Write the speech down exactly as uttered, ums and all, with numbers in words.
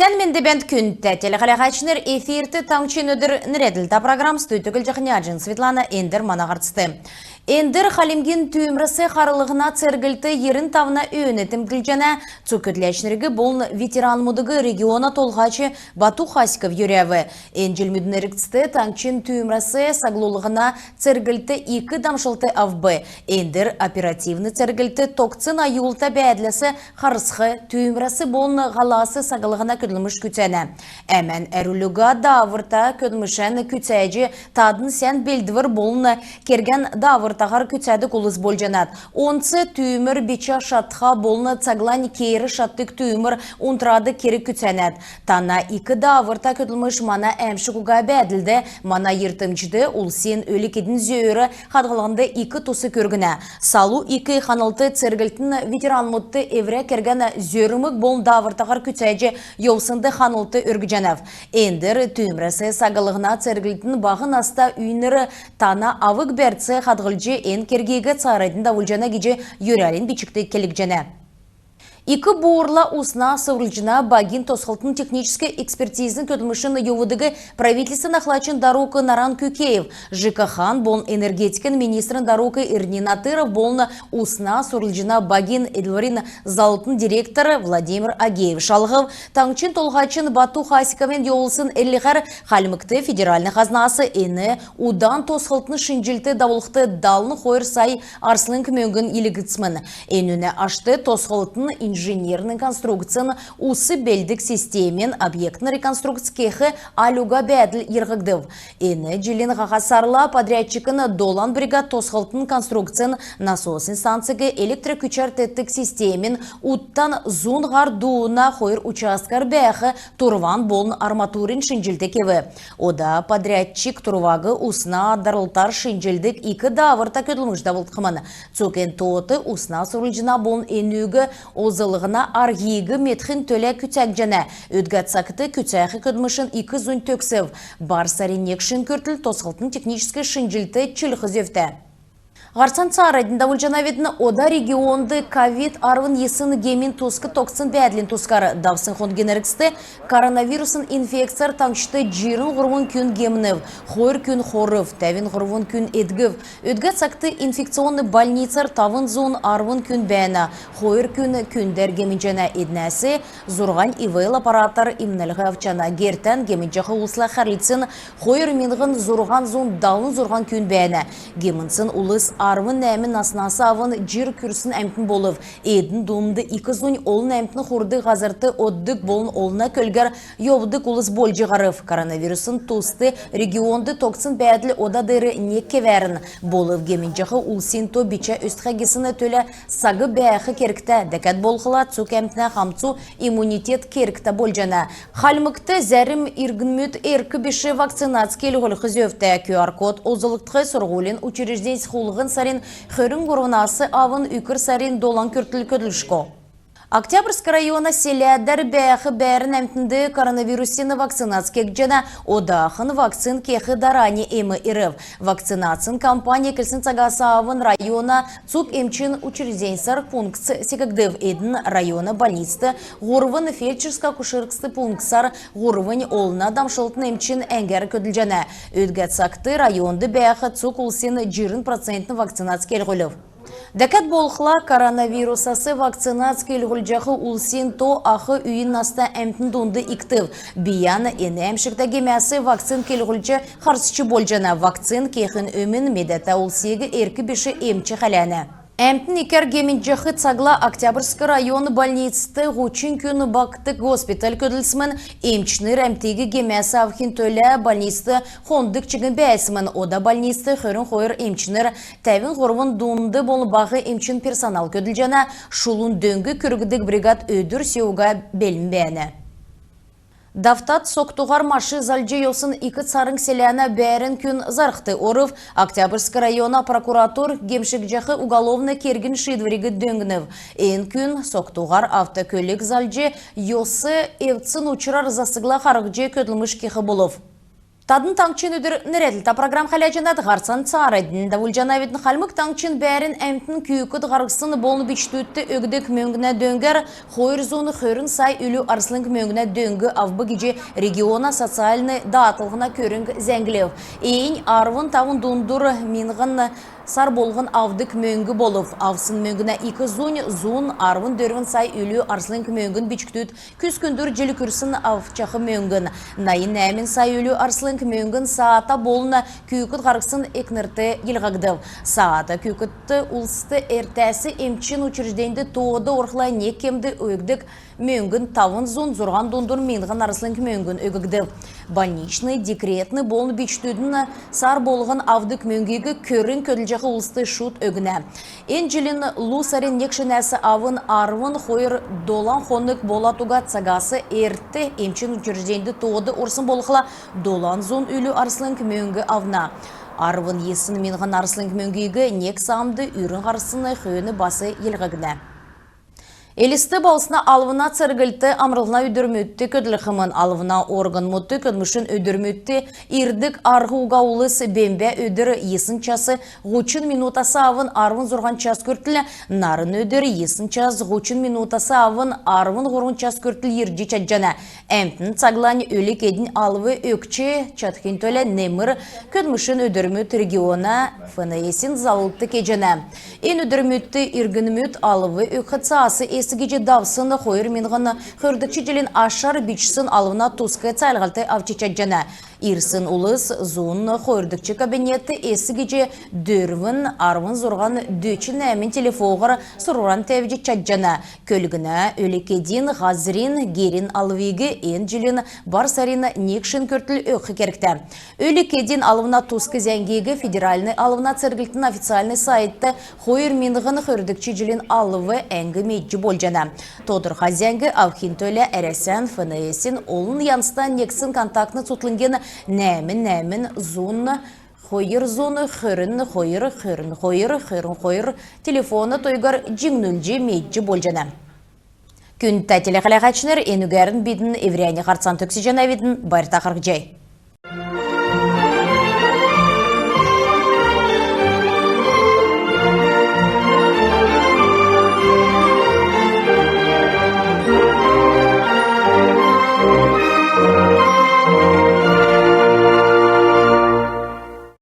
Тән менд бәәнт, күндтә телехәләһәчнр! Эфирт «Таңһчин өдр» нерәдлтә программ. Студьд Түглҗәхнә Җин Светлана. Эндр мана һарцд. Эндр Хальмгин түүмрәс харлһна церглт йирн тавна өөн темдглҗәнә. Цуг көдләчнриг болн ветеранмудыг региона толһач Бату Хасиков йөрәв. Эн җилмүдин эргцд таңһчин түүмрәс саглулһна церглт ик дамшлт авв. Эндр оперативн церглт тогтсн аюлта бәәдләс харсх, түүмрәс болн һалас саглһна көдлмш күцәнә. Әмән әрвлл уга дааврта көдлмшән күцәҗ тадн сән белдвр болн кергән даавртаһар күцәдг улс болҗанат. Онц түүмр бичә шатха болн цаглань кеер шатдг түүмр унтрадг керг күцәнәт. Тана ик дааврта көдлмш мана әәмшг уга бәәдлд, мана йиртмҗд, улсин өлг-эдин зөөр хадһллһнд ик тус күргнә. Салу ик ханлт церглтин ветеранмудт эврә кергән зөрмг болн даавртаһар күцәҗ йовснд ханлт өргҗәнәв. Эндр түүмрәс саглһна церглтин баһ наста үйнр тана авг-бәрц хадһлҗ, эн кергиг цааранднь давулҗана гиҗ йөрәлин бичгт келгдҗәнә. Ик Буурла усна сурулҗна багин тосхлтын техническ экспертизин көдлмшин йовудыг правительствин ахлачин дарук Наран Күкеев, ЖКХ-н болн энергетикин министрин дарук Эрдни Натыров болн усна сурулҗна багин эдлврин заллтын директор Владимир Агеев шалһв. Таңһчин Толһачин Бату Хасиковин йовулсн эрлһәр Хальмгт федеральн хазнас эн удан тосхлтын шинҗлт давулхд далн хойр сай арслң мөңгн йилһгдсмн. Энүнә ашт тосхлтын, инженерн конструкцин, ус белддг системин, объектн реконструкц кех аль уга бәәдл йилһгдв. Эн җилин һаха сарла подрядчикин долан бригад тосхлтын, конструкцин, насосн станциг, электр күчәр теткдг системин, утдан зун һар дууна хойр участкар бәәх турван болн арматурин шинҗлт кев. Ода подрядчик турваг усна дарлтар шинҗлдг ик дааврта көдлмш давулхмн. Цуг эн тоот усна сурулҗна болн энүг олзллһна арһиг медхин төлә күцәгдҗәнә. Өдгә цагт күцәх көдлмшин ик зунь төгсв. Бар сарин нег шин күртл тосхлтын техническ шинҗлт чилх зөвтә. Һарцан цааранднь давулҗанавидн. Ода регионд ковид арвн йисн гемин туск тогтсн бәәдлин тускар. Давсн хонгин эргцд коронавирусн инфекцәр таңһчд җирн һурвн күн гемнв, хойр күн хорв, тәвн һурвн күн эдгв. Өдгә цагт инфекционн больницар тавн зун арвн күн бәәнә, хойр күн күндәр гемнҗәнә. Эднәс зурһань ИВЛ аппаратар эмнлһ авчана. Гертән гемнҗәх улсла хәрлцсн хойр миңһн зурһан зун далн зурһан күн бәәнә. Гемнсн улс арвн нәәмн наснас авн җир күрсн әмтн болв. Эдн дунд ик зунь олн әмтн хурдг һазрт оддг болн олна көлгәр йовдг улс болҗ һарв. Коронавирусн туст регионд тогтсн бәәдл ода деер нег кевәрн болв. Гемнҗәх улсин то бичә өстхә гисн төлә саг бәәх кергтә. Дәкәд болхла цуг әмтнә хамцу иммунитет кергтә болҗана. Хальмгт зәрм иргнмүд эрк биш вакцинац кеүлх зөвтә. QR-код олзлгдх сурһулин учрежденьс хулһн сарин хөрн һурвнас авн үкр сарин долан күртл көдлшго. Октябрьск района селәдәр бәәх бәәрн әмтнд коронавирусин вакцинац кегдҗәнә. Одахн вакцин кех дарани эм ирв. Вакцинацин кампань эклсн цагас авн района цуг эмчин учрежденьсәр пунктс секгдв. Эдн района больницд һурвн, фельдшерск-акушерск пунктсар һурвн, олна дамшлтын эмчин әңгәр көдлҗәнә. Өдгә цагт районд бәәх цуг улсин җирн процентнь вакцинац кеүлв. Дәкәд болхла коронавирусас вакцинац кеүлҗәх улсин то ах үйин наста әмтн дунд икдв. Бийән эн әәмшгтә гемәс вакцин кеүлҗ харсҗ болҗана. Вакцин кехин өмн медәтә улсиг эрк биш эмч хәләнә. Әмтн икәр гемнҗәх цагла Октябрьск район больницд һучн күн багтдг госпиталь көдлсмн. Эмчнр әмтиг гемәс авхин төлә больницд хондг чигн бәәсмн. Ода больницд хөрн хойр эмчнр, тәвн һурвн дунд болн баһ эмчин персонал көдлҗәнә. Шулун дөң күргдг бригад өдр сө уга белн бәәнә. Давтад согтуһар машин залҗ йовсн Ик Царң селәнә бәәрн күн зарһд орв. Октябрьск района прокуратур гемшгҗәх уголовн кергин шиидвриг дөңнв. Эн күн согтуһар автокөлг залҗ йовсн эвдсн учрар засгла харһҗ көдлмш кех болв. Тадн «Таңһчин өдр» нерәдлтә программ хәләҗәнәт. Һарцан цааранднь давулҗанавидн. Хальмг Таңһчин бәәрн әмтн күүкд һарһсн болн бичкдүдт өгдг мөңгнә дөңгәр хойр зун хөрн сай үлү арслң мөңгнә дөңг авв гиҗ региона социальн даатлһна көрңг зәңглв. Эннь арвн тавн дундур миңһн сар болһн авдг мөңг болв. Авсн мөңгнә ик зунь зун арвн дөрвн сай үлү арслң мөңгн, бичкдүд күскндүр җил күрсн авчах мөңгн найн нәәмн сай үлү арслң мөңгн саата болн күүкд һарһсн экнрт йилһгдв. Саата күүкд улст эртәс эмчин учрежденьд тоод орхла нег кемд өгдг мөңгн тавн зун зурһан дундур миңһн арслң мөңгн өггдв. Больничн, декретн болн бичкдүдин сар болһн авдг мөңгиг көрң көдлҗәх улст шуд өгнә. Эн җилин лу сарин нег шинәс авн арвн хойр долан хонг болад уга цагас эрт эмчин учрежденьд тоод орсн болхла долан зун үлү арслң мөңг авна. Арвн йисн миңһн арслң мөңгиг нег саамд үрн һарсн хөөн бас йилһгнә. Элст балһсна алвна церглт амрлһна өдрмүдт көдлхмн. Алвна органмудт көдлмшин өдрмүдт ирдг арһ уга улс бембә өдр йисн час һучн минутас авн арвн зурһан час күртл, нарн өдр йисн час һучн минутас авн арвн һурвн час күртл ирҗ чадҗана. Әмтн цаглань өлг-эдин алв өгч чадхин төлә немр көдлмшин өдрмүд региона ФНС-ин залврт кеҗәнә. Эн өдрмүдт иргнмүд алв өгх цаас эс гиҗ давсн хойр миңһн хөрдгч җилин ашар бичсн алвна туск цәәлһлт авч чадҗана. Ирсн улс зун хойрдгч кабинетд эс гиҗ дөрвн арвн зурһан дөчн нәәмн телефоһар сурвран тәвҗ чадҗана. Көлгнә, өлг-эдин, һазрин, герин алвиг эн җилин бар сарин нег шин күртл өгх кергтә. Өлг-эдин алвна туск зәңгиг федеральн алвна церглтин официальн сайтд хойр миңһн хөрдгч җилин алв әңг медҗ болҗана. Тодрха зәңг авхин төлә Әрәсән ФНС-ин олн янзта негдсн контактн цутхлңгин нәәмн нәәмн зун хойр зун хөрн хойр хөрн хойр хөрн хойр телефона тойгар җиңнүлҗ медҗ болҗана. Күндтә телехәләһәчнр, энүгәрн бидн эврәннь һарцан төгсәҗәнәвидн. Байрта харһцхай.